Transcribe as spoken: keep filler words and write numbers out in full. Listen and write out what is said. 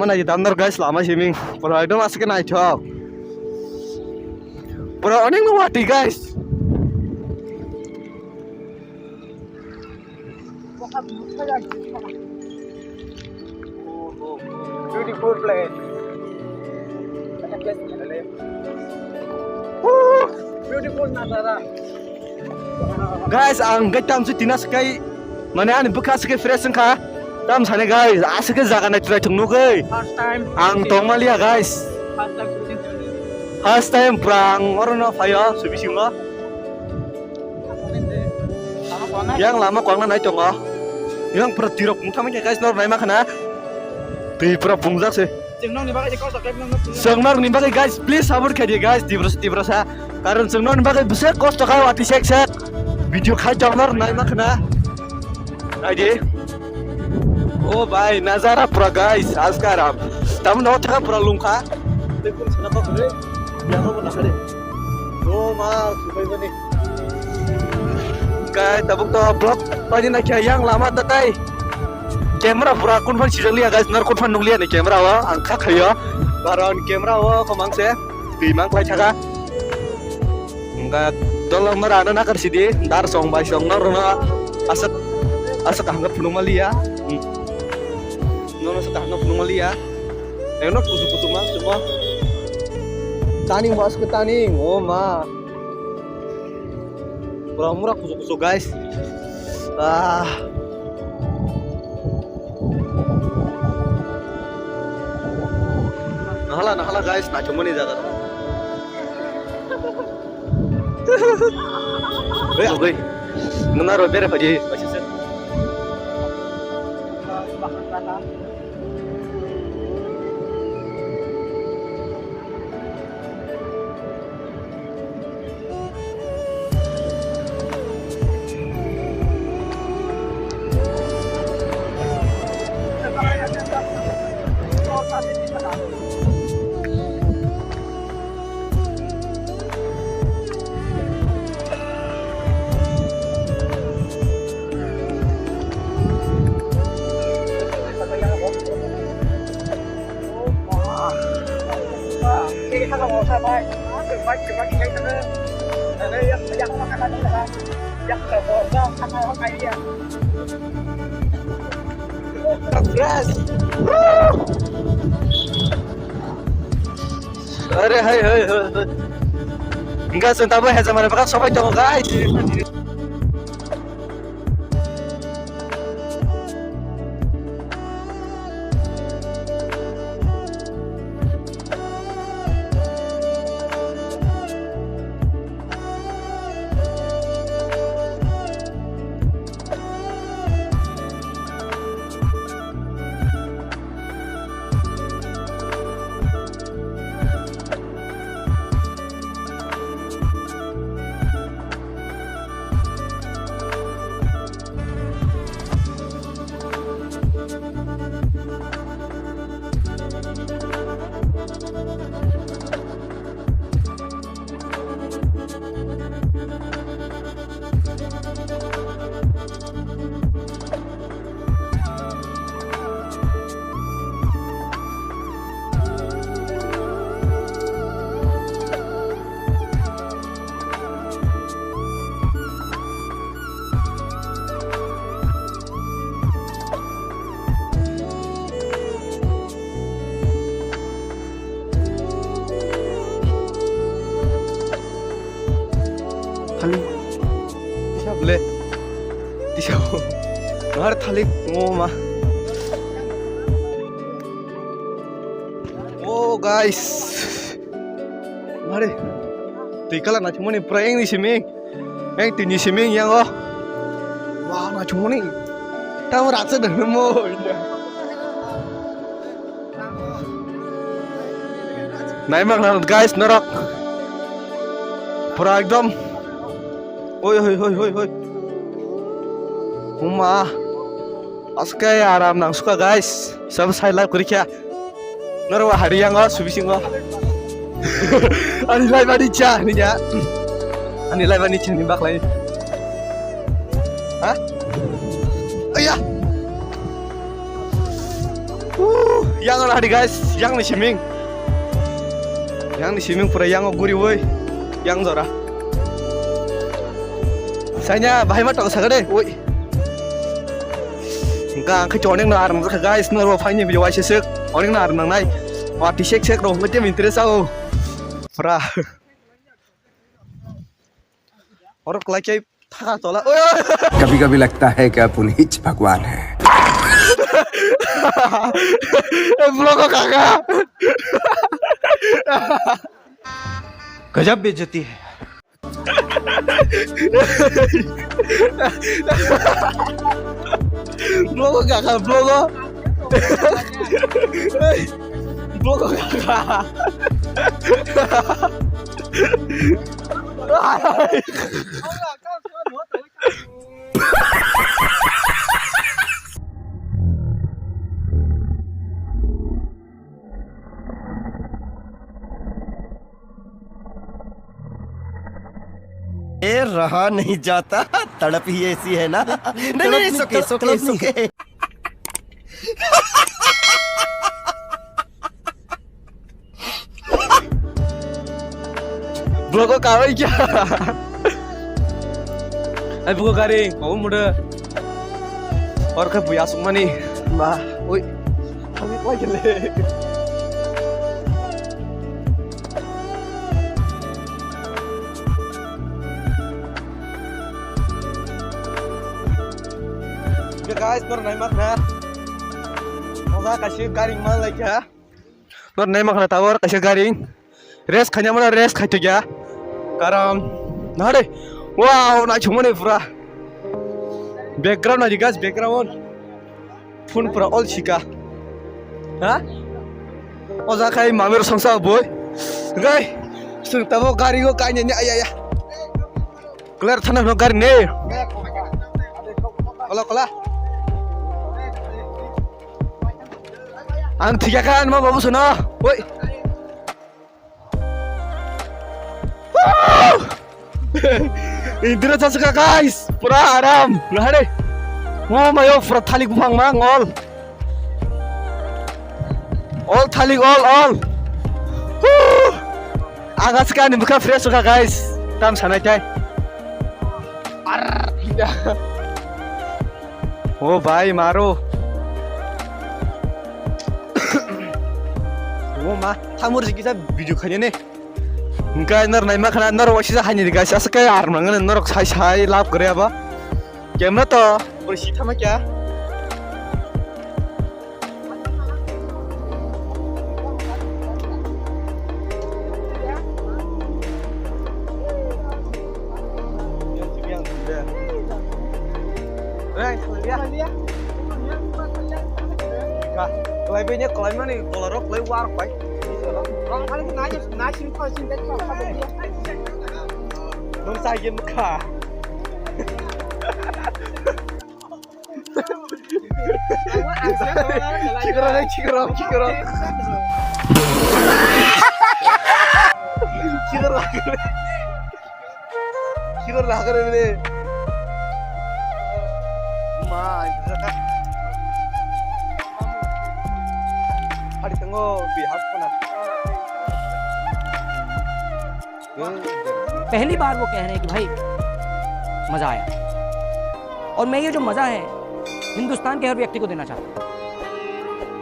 Mana di damdar guys, lama siming. Pura ekdom asik naithok. Pura onek no wati guys. Beautiful place. Beautiful nazara. Guys, ang gaitam si tina sekai, mane ani bwkha sekai fresh wngkha. Tam sani guys, asik jaga nai try thung nugwi. First time. Ang tongmaliya guys. First time shooting. First time pura ang orono phaio, subisingo. Yang lama kwbangma nai tongo. Yang pura tirok mungtama khe guys, nor naima khana. Twi pura pungjak se. Chwng nokni bagwi kosto khe nokno chwng. Chwng nokni bagwi guys, please support khaidi guys, Tiprasa, Tiprasa. Karon chwng nokni bagwi bwswk kosto kha, wati sek sek. Video khai tong nor naima khana. Naidi. O bhai, nazara pura guys, askaram. Tamno thaka pura lungkha. Tei kung sana kok re. Yang ko na kare. O ma, subai bani. Kai tabuk to vlog pani na kya yang lama ta tai. Camera pura kun phan sijak liya guys, nar kun phan nung liya ni camera wa, ang kha khayo. Baron camera wa ko mang se. Twi mang klai thaka. Hingke dolong no rana nakar sidi, dar song bai song no rono aswk, aswk kaham khe phunukma liya. Hmm. Nono aswk kaham khe phunukma liya. Eno kusu kusu ma sumo. Taning mas ke taning, oh ma. Pura mura kusu kusu guys. Ah. Nahala, nahala guys, naithokmani jaga. Oi, oi. Nuna ro bere phaji. Are hai hai hai hai. Enggak, sentabwe hai sama bakal sopai tongo guys. Thalik. Tisa bole. Tisa. Nahar thalik. Oh ma. Oh guys. Mare. Twi kala naithokmani pura yang ni simi. Yang twi ni simi yang o. Wah, naithokmani. Tamo raksa dong mo. Naima khna guys norok. Pura ekdom. Oi, oi, oi, oi, oi. Uma. Aske aram nang suka guys. Sab sai live kuri kya. Norok hari yang o subisingo. Ani live ani cha ni ya. Ani live ani cha ni baklai. Ha? Aya. Uh. Yang ora hari guys, yang ni siming. Yang ni siming pura yang guri woi. Yang jora. Sanya bahai ma tong sagade woi. Engka ang khe onek na arang jakha guys, norbo phaini video waisa sek. Onek na arang nai. Wati sek sek rok mete interest ao. Pura. Oro kwlai khe thaka tola. Oi, oi. कभी कभी लगता है कि आप उन्हीं भगवान है। Blogo kaka. गजब बेइज्जती है। Blogo kaka, blogo. Blogo kaka. ए रहा नहीं जाता, तड़प ही ऐसी है ना। नहीं, नहीं, नहीं, it's okay, it's okay, it's okay। Blogo karoi kya? Ai bugo gari, mau muda. Or ka buya sungmani. Ma, oi. Kami koi gele. Guys, nor nai mak na. Oga kasi gari mal lai kya? Nor nai mak na tawar kasi gari. Rest khanya mana rest khai to kya? Karam. Nare. Wow, na chumane pura. Background na guys, background. Phone pura all sika. Ha? O ja khai mamir songsa boy. Gai. Sung tabo gari go kai ne ya ya. Clear thana no gari ne. Kola kola. Ang thiga kan ma babu suna. Woi. Indira chasaka guys, pura aram. Nahare. Mo mayo pura thalik buphang ma ngol. All thalik all all. Woo! Aga sika ni bukha fresh ka guys. Tam sanai tai. Ar. O bhai maro. O ma thamur jikisa video khanya ne. Hingke nor naima khana nor waisa haini guys, asa khe ar mangane norok sai sai lab kore aba. Kemna to, bro si thama kya? Kalai bini kalai mani bola rok kalai war pai. Nung sai game kha. Chikro, chikro, chikro. Chikro. Chikro la kare bile. Ma, jaka. Hari tengok di hap kana. पहली बार वो कह रहे हैं कि भाई, मजा आया। और मैं ये जो मजा है, हिंदुस्तान के हर व्यक्ति को देना चाहता हूँ।